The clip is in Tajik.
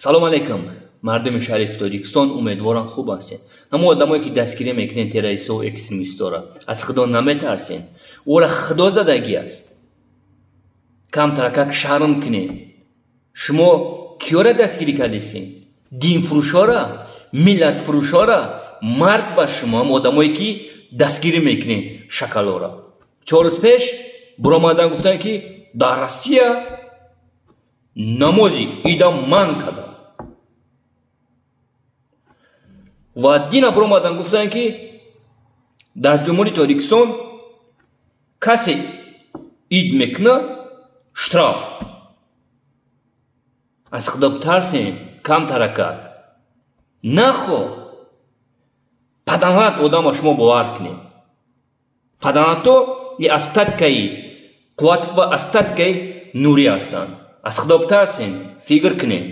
Салом алейкум, мардуми шарифи Тоҷикистон, умедворам, хуб ҳастед. Ҳамо одамое, ки дастгирӣ мекунед террористову экстремистора, аз Худо наметарсен? Ӯра Худо задагӣ аст. Камтаракак шарм кунед. Шумо киёра дастгирӣ кардесен? Динфурӯшора, миллатфурӯшора. Марг ба шумо, ҳам одамое, ки дастгирӣ мекунед шакалора. 4 рӯз пеш буромадан гуфтанд, ки дар Россия намози ида манъ кардам, ва дина буромадан гуфтанд, ки дар Ҷумҳурии Тоҷикистон касе ид мекунад, штраф. Аз Худо битарсем камтаракак. Нахо паданат одама шумо бовар кунед. Паданато и остаткаи қувват ва остаткаи нурӣ ҳастанд. Аз Худо битарсен, фикр кунед.